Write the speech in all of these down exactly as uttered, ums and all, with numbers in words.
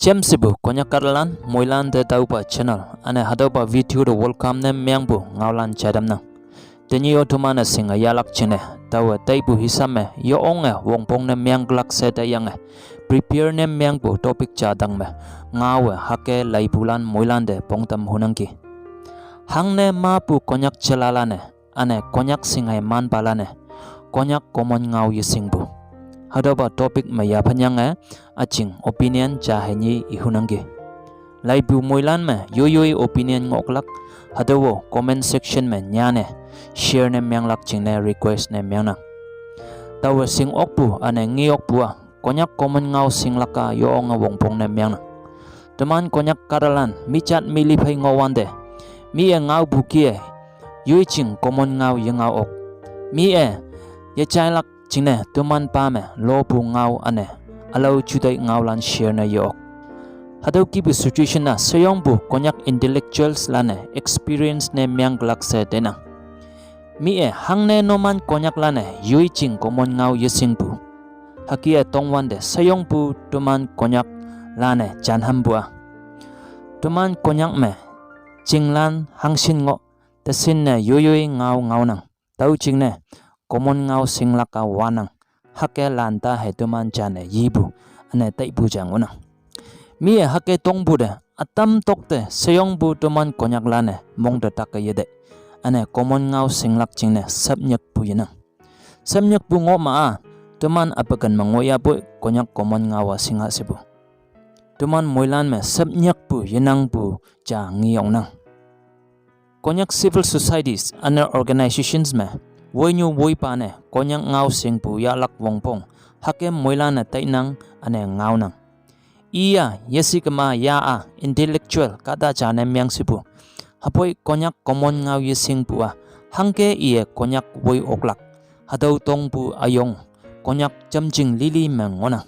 Jemsibu Konyak kahtalan, moilan te tüopa channel üne hatüopa video te welcome ne mengpu ngaolan jadamnang. Tenyih-o teman-e shinge yahlak jingne, taowe taipu hisap me yeonge wongpong ne menglak she taiyange prepare ne mengpu topic ja tang me ngaowe hüke leipulan moilan te pongtam hunangki. Hangne mapu Konyak jalalan-e üne Konyak shinghei manpalan-e Konyak common ngao yeshingpu, hatüopa topic me yaphanyange üjing opinion ja hei nyi ihunangki. Leipu moilan me yoi yoi opinion ngohlak, hatüo-o comment section me nyane share ne menglak jingne request ne mengnang. Taowe shing okpu üne nge okpu-a Konyak common ngao shinglak-a yeonge wongpong ne mengnang. Teman Konyak kahtalan mi jat mi li phei ngohwante, mi-e ngaopu kih-e yoi jing common ngao yengao ok. Mi-e yejailak jingne teman pa me lopu ngao üne ülao juteih ngaolan share ne ye-ok. Hatüo kihpu situation-a sheyongpu Konyak intellectuals lan-e experience ne menglak she tainang. Mi-e hangne numan Konyaklan-e yoi jing common ngao yeshingpu, hüke-e tongwante sheyongpu teman Konyaklan-e janhampu-a, teman Konyak me chinglan hangshin ngoh, teshinne yoi yoi ngao ngaonang. Tüo jingne common ngao shinglak-a wanang, hüke lanta hei teman jane yipu üne taipu ja ngohnang. Mi-e hüke tongpu te ütam tok te sheyongpu teman Konyaklan-e mong te take yetei, üne common ngao shinglak jingne sepnyikpu yenang. Sepnyikpu ngohma-a, teman üpaken me ngohyapoi Konyak common ngao-a shingha shepu, teman moilan me sepnyikpu yenangpu ja nge oknang. Konyak civil societies üne organizations me woinyu woipa ne Konyak ngao shingpu yahlak wongpong hüke moilan-e tainang üne ngaonang. Iya yeshikema ya-a intellectual kahta ja ne mengshipu, hüpoi Konyak common ngao yeshingpu-a hangke iye Konyak woi oklak, hatüo tongpu üyong Konyak jamjing lili me ngohnang.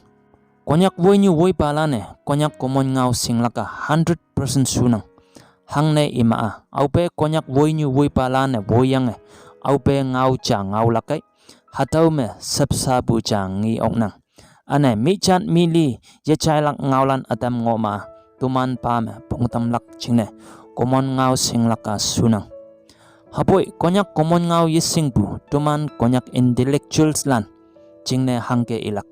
Konyak woinyu woipalan-e Konyak common ngao shinglak-a hundred percent shunang. Hangne ima-a aope Konyak woinyu woipalan-e woiyange aope ngao ja ngaolak kei, hatüo me sepshapu ja nge oknang. Üne mi jat mi li yejailak ngaolan ütam ngohma, teman pa me pongtamlak jingne common ngao shinglak-a shunang. Hüpoi Konyak common ngao yeshingpu teman Konyak intellectuals lan jingne hangke ilak.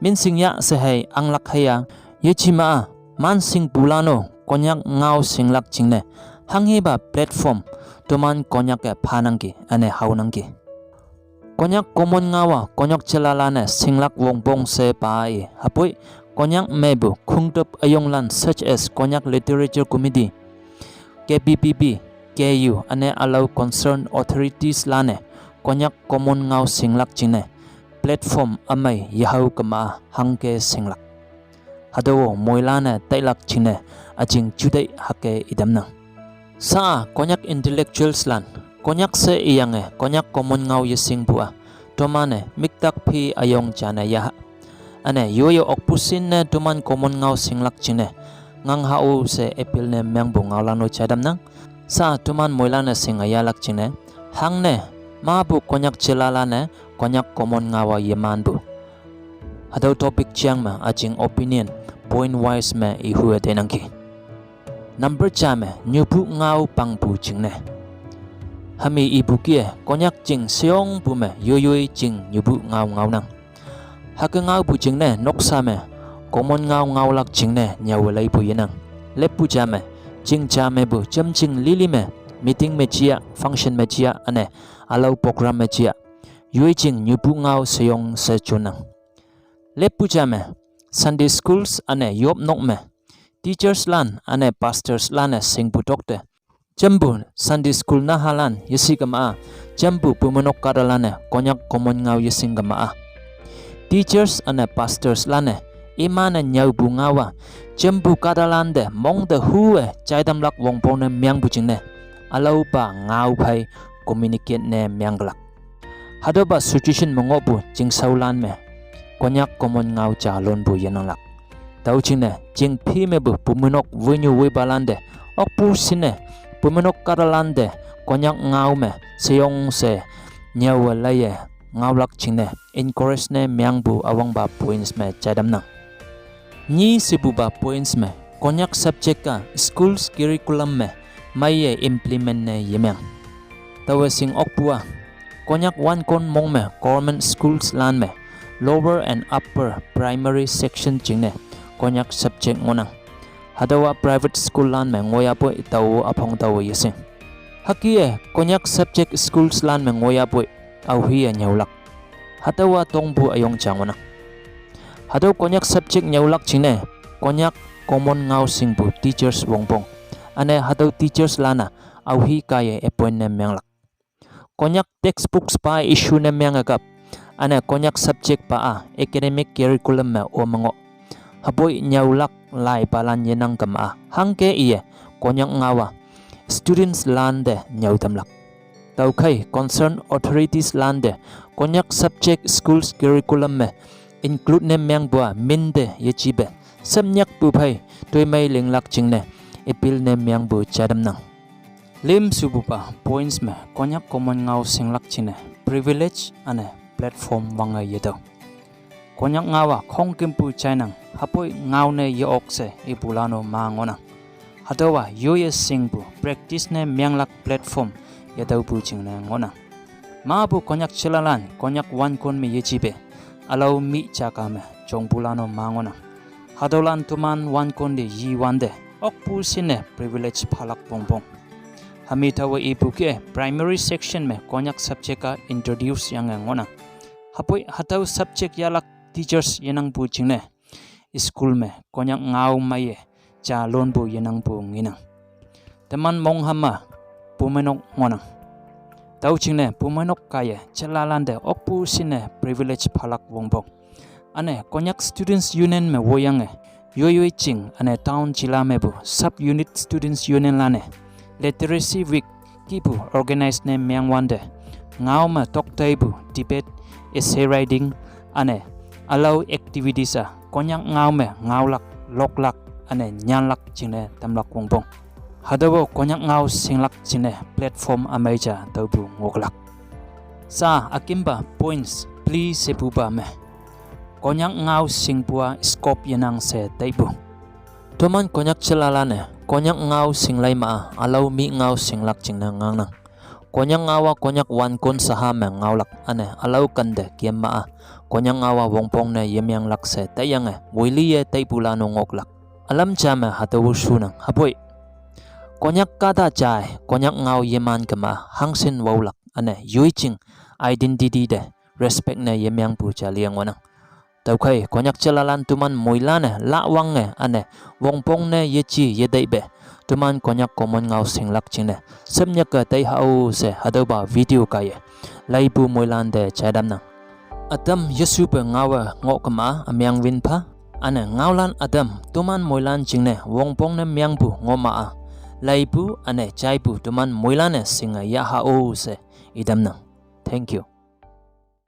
Minshing ya she hei anglak hei-a, yejema-a manshingpulan-o Konyak ngao shinglak jingne hanghepa platform teman Konyak-e phanangki üne haonangki. Konyak common ngao-a Konyak jalalan-e shinglak wongpong she pa-i hüpoi Konyak mepu khongtüp üyonglan such as Konyak Literature Committee, K P P P, K U üne ülao concerned authoritieslan-e Konyak common ngao shinglak jingne platform ümei yehao kema hangke shinglak, hatüo-o moilan-e tailak jingne üjing juteih hüke itamnang. Sa-a Konyak intellectuals lan, Konyak she iyange Konyak common ngao yeshingpu-a, teman-e müktak phi üyong jane yaha, üne yoiye okpu shinne teman common ngao shinglak jingne ngang hao she appeal ne mengpu ngaolan-o jaitamnang. Sa-a teman moilan-e shinge yahlak jingne, hangne mapu Konyak jalalan-e Konyak common ngao-a yemanpu, hatüo topic jang me üjing opinion point wise me ihue teinangki. Number ja me nyupu ngao pangpu jingne. Hami ipu kih-e Konyak jing sheyongpu me yoi yoi jing nyupu ngao ngaonang. Hüke ngaopu jingne noksa me common ngao ngaolak jingne nyüowe leipu yenang. Leppu ja me, ching ja mepu jamjing lili me, meeting me jia, function me jia üne ülao program me jia, yoi jing nyupu ngao sheyong she jonnang. Leppu ja me, Sunday schools üne yopnok me teachers lan üne pastors lan-e shingpu tokte, jampu Sunday school nahalan yeshikema-a, jampu pumeinok kahtalan-e Konyak common ngao yeshingkema-a, teachers üne pastors lan-e iman-e nyüopu ngao-a jampu kahtalan te mong te hu-e jaitamlak wongpong ne mengpu jingne ülaopa ngao phei communicate ne menglak. Hatüopa situation me ngohpu chingshaolan me Konyak common ngao ja lonpu yenanglak. Tüo jingne ching phi mepu pumeinok woinyu woipalan te okpu shinne pumeinok kahtalan te Konyak ngao me sheyong she nyüowe laiye ngaolak jingne encourage ne mengpu üwangpa points me jaitamnang. Nyi shepupa points me Konyak subject a schools curriculum me meiye implement ne yemeng. Taowe shing okpu a Konyak wankon mong me government schools lan me lower and upper primary section jingne Konyak subject ngohnang. Hatüowa private school lan me ngoiyapoi tao üpong taowe yeshing. Hüke Konyak subject schools lan me ngoiyapoi aohi-e nyüolak. Hatüowa tongpu üyong ja ngohnang. Hatüo Konyak subject nyüolak jingne Konyak common ngao shingpu teachers wongpong, üne hatüo teachers lan-a aohi kaiye appoint ne menglak. Konyak textbooks pa issue ne menge kap, üne Konyak subject pa-a academic curriculum me ome ngoh. Hüpoi nyüolak laipalan yenang kema-a hangke iye Konyak ngao-a students lante nyüo tamlak. Tüokhei concerned authorities lante Konyak subject schools curriculum me include ne mengpu-a min te yejipe shapnyakpu phei toimei linglak jingne appeal ne mengpu jai tamnang. Lüm shepupa points me Konyak common ngao shinglak jingne privilege üne platform wange yetüo. Konyak ngao-a khongkümpu jainang, hüpoi ngao ne ye-ok she ipulan-o ma ngohnang. Hatüowa yoiye shingpu practice ne menglak platform yetüopu jingne ngohnang. Mapu Konyak jelalan Konyak wankon me yejipe ülao mi jaka me jongpulan-o ma ngohnang. Hatüolan toman wankon te yiwante okpu shinne privilege phalak wongpong. Hami taowe ipu kih-e primary section me Konyak subject a introduce yange ngohnang. Hüpoi hatüo subject yahlak teachers yenangpu jingne school me Konyak ngao meiye jalonpu yenangpu ngenang. Teman mongham-a bumeinok ngohnang. Tüo jingne bumeinok kaiye jelalante okpu shinne privilege phalak wongpong. Üne Konyak Students Union me woiyange yoiyoi jing üne town jila mepu sub unit Students Union lan-e Literacy Week kihpu organize ne mengwante ngao me tokteipu debate, essay writing üne ülao activities-a Konyak ngao me ngaolak, loklak üne nyanlak jingne tamlak wongpong. Hatüo-o Konyak ngao shinglak jingne platform ümei ja tüopu ngohlak. Sa ükimpa points peli shepupa me Konyak ngao shingpu-a scope yenang she taipu. Toman Konyak jelalan-e Konyak ngao shinglei ma-a ülao mi ngao shinglak jingne ngangnang. Konyak ngao-a Konyak wankon saha me ngaolak üne ülao kente kem ma-a Konyak ngao-a wongpong ne yemenglak she taiyange woiliye taipulan-o ngohlak. Ülam ja me hatüo shunang hüpoi Konyak kahta jai Konyak ngao yeman kema hangshin waolak üne yoijing identity te respect ne yemengpu ja liang ngohnang. Tüokhei Konyak jelalan toman moilan-e lahwange üne wongpong ne yeji yetaipe toman Konyak common ngao shinglak jingne shapnyake taiha-o she hatüopa video kaiye leipu moilante jai tamnang. Ütam yeshupe ngaowe ngoh kema ümeng win pha, üne ngaolan ütam toman moilan jingne wongpong ne mengpu ngoh ma-a leipu üne jaipu toman moilan-e shinge yaha-o she itamnang. Thank you.